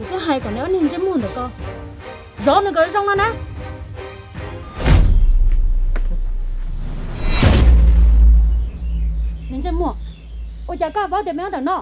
Kuv twb hais kom neb ob niag ntsej muag ntawm ko zov nws kom zoo no na. Niag ntsej muag, ua cas koj paub tias me ob ntawm no?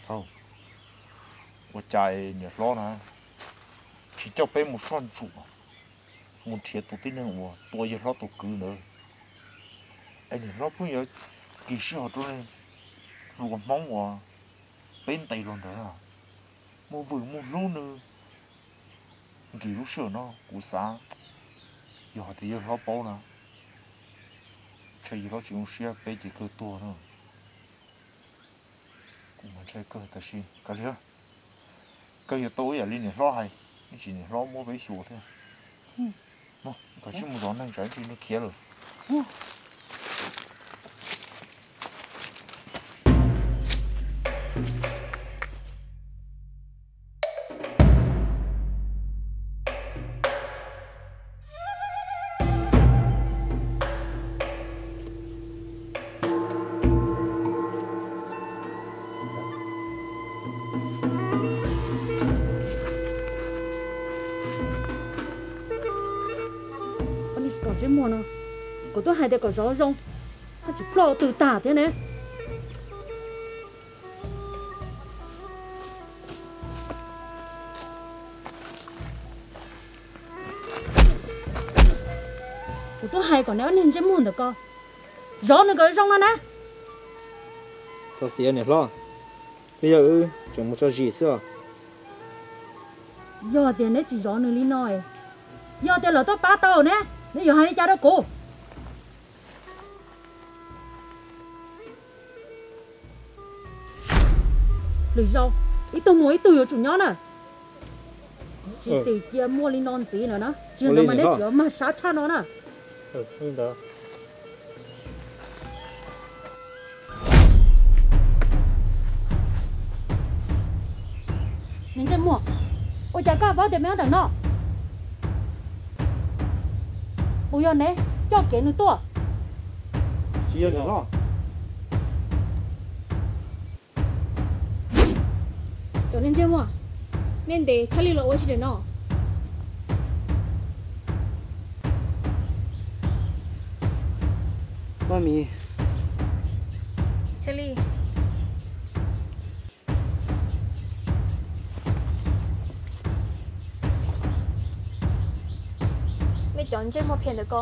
Thaum ua cas niam hlob na tsis coj peb mus soj ntsuam, mus nrhiav tus tib neeg uas tua yawg hlob tus kwv ntawd, es niam hlob pheej yuav kis sij hawm rau hluas Hmoob uas peb ntes los ntawd na, muaj vwm muaj hlub nws. Nkim lub sij hawm no kuv xav, yog hais tias yawg hlob paub na, ntshe yawg hlob tsis zoo siab peb ces kawg tuag na. Kuv mas ntshai kawg, tab sis kav liam, kawg yuav tau ib yam li niam hlob hais, ib tsam niam hlob muab peb xyuas thiab. Koj sim mus zov neeg tsam ib ntsis nws khiav lawm. Ua niam tsis tom ntsej muag no, kuv twb hais tias kom zov zoo, Tsis ploj twg tag thiab ne. Kuv twb hais kom neb ob niag ntsej muag ntawm ko zov nws kom zoo no na. Txhob txiav niam hlob, twb yog wb tseem mus tso zis xwb os. Yog tias neb tsis zov nws li no, yog tias lawv tuaj pab tau ne, neb yuav hais li cas rau kuv? Lwm zaus ib tug mus ib tug yuav tsum nyob na. Tsis tim cia muaj li no ntxiv lawm na, tsis yog ntawd mas neb tsis yuav mag sab tshaj no na. Niag ntsej muag, ua cas koj paub tias me nyuam ntawm no? Puas yog neb coj kev nws tuaj? Tsis yog no. Cov niag ntsej muag, nej ntes Tshaj Lij los ua tsi ntawm no? Maj Mim, Tshaj Lij, nej cov ntsej muag phem ntawm ko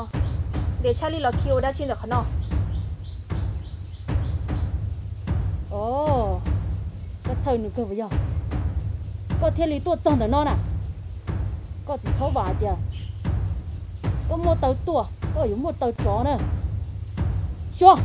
ntes Tshaj Lij los khi ua dab tsi ntawm qhov no? Os, koj txhawj nws kawg puas yog? Koj thiaj li tuaj txog ntawm no na. Koj tsis txhob vam hais tias koj muaj taw tuaj koj yuav muaj taw rov na. Suav!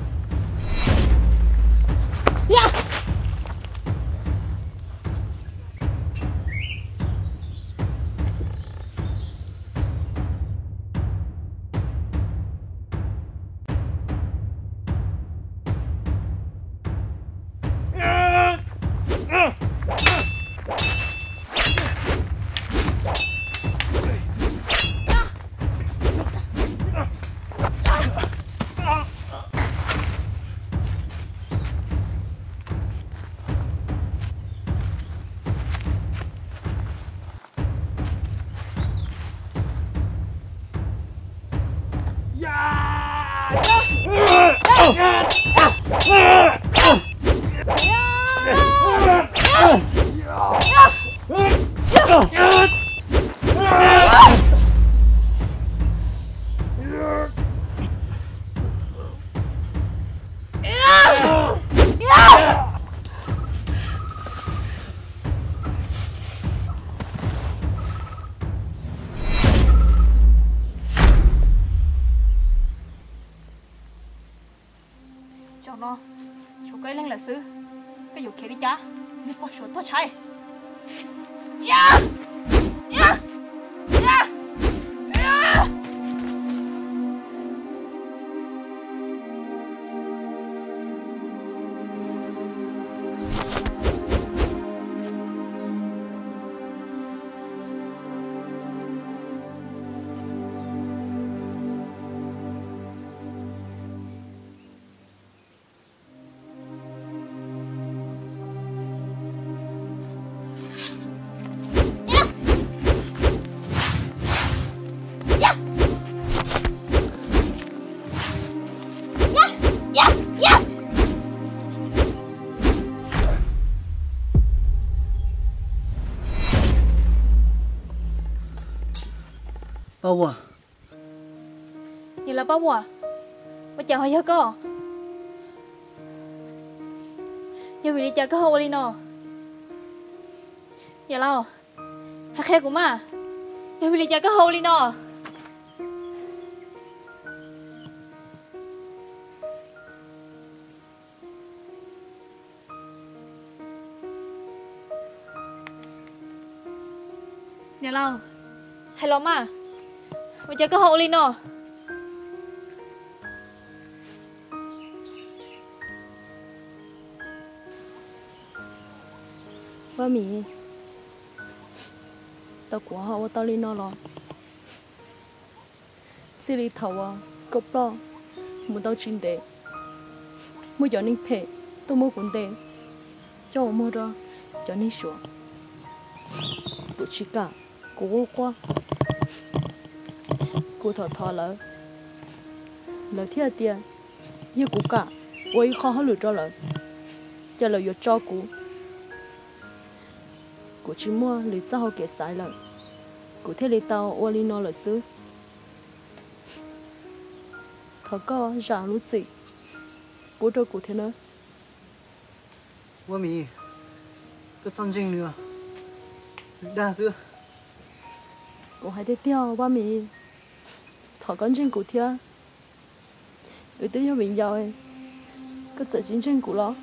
Zaum no tshuav koj ib leeg lawm xwb, koj yuav khiav li cas? Niag poj suav tuag tshaib. Paj Huas. Niam laus Paj Huas, ua cas ho yog koj? Yog vim li cas koj ho ua li no? Niam laus, hais qhia kuv mas, yog vim li cas koj ho ua li no? Niam laus, hais los mas, ua cas koj ho ua li no? Paj Mim, tau kuv ho ua tau li no los txij li thaum uas koj ploj mus tau tsis ntev, muaj cov neeg phem tuaj muab kuv ntes coj mus muag rau cov neeg suav. Kuv tsis kam, kuv quaj quaj, kuv thov thov lawv, lawv thiaj tias Yog kuv kam ua ib qho hauj lwm rau lawv, ces lawv yuav tso kuv. Kuv tsis muaj lwm txoj hau kev xaiv lawm, kuv thiaj li tau ua li no lawm xwb. Thov koj zam lub txim pub rau kuv thiab nawb. Ua Mim, koj txhob ntseeg nws, nws dag xwb. Kuv hais tiag tiag Vaj Mim, thov koj ntseeg kuv thiab. Wb twb yog viv ncaus, koj txawm tsis ntseeg kuv los?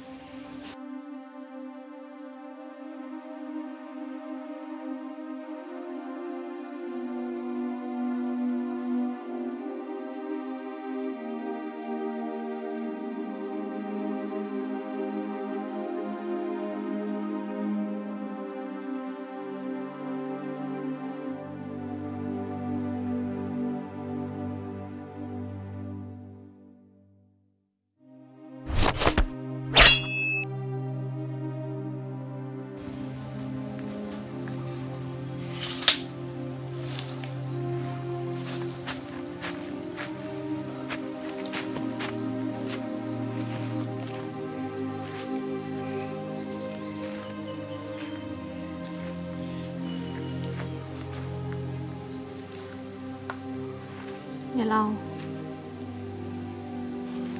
Niam laus,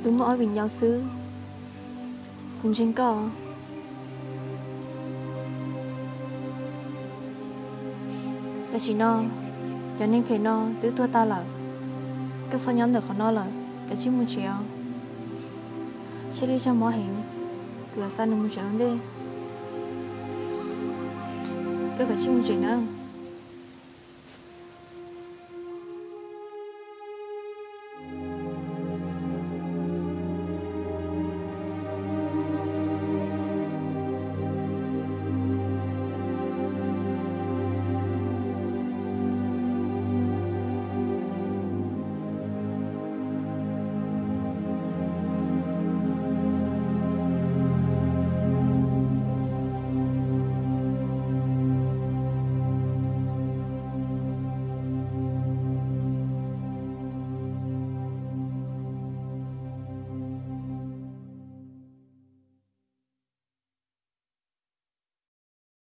wb muaj ob viv ncaus xwb, kuv ntseeg koj. Tam sim no cov neeg phem no twb tuag tag lawm, koj txhob nyob ntawm qhov no lawm, kav tsij mus tsev os. Tsheb lij tsag mob heev, kuv yuav xa nws mus tsev ua ntej. Koj kav tsij mus tsev nawb.